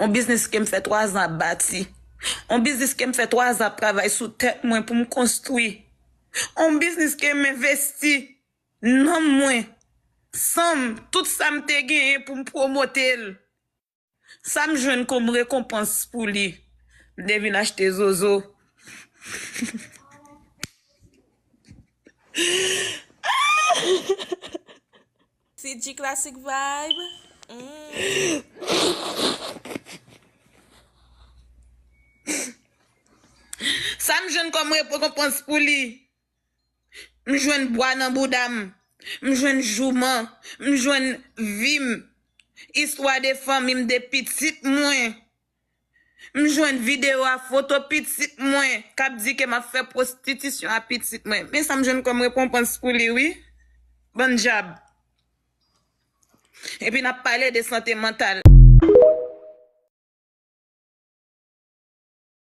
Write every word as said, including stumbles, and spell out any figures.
On biznis ke m fè twa zan ap bati. On biznis ke m fè twa zan ap travay sou tèt mwen pou m konstwi. On biznis ke m envesti nanm mwen, san m, tout sa m te genyen pou m pwomote l. Sa m jwenn kòm rekonpans pou li, m te vin achte zozo. C G Classic Vibe. Mm. Sa m jwenn kòm rekonpans pou li. M jwenn bwa nan bouda m. M jwenn jouman. M jwenn vi m. Istwa de fanmi m, de pitit mwen. M jwenn videyo a foto pitit mwen k ap di ke m ap fè pwostitisyon a pitit mwen. Men sa m jwenn kòm rekonpans pou li, wi. Bann djab. Epi n ap pale de sante mantal.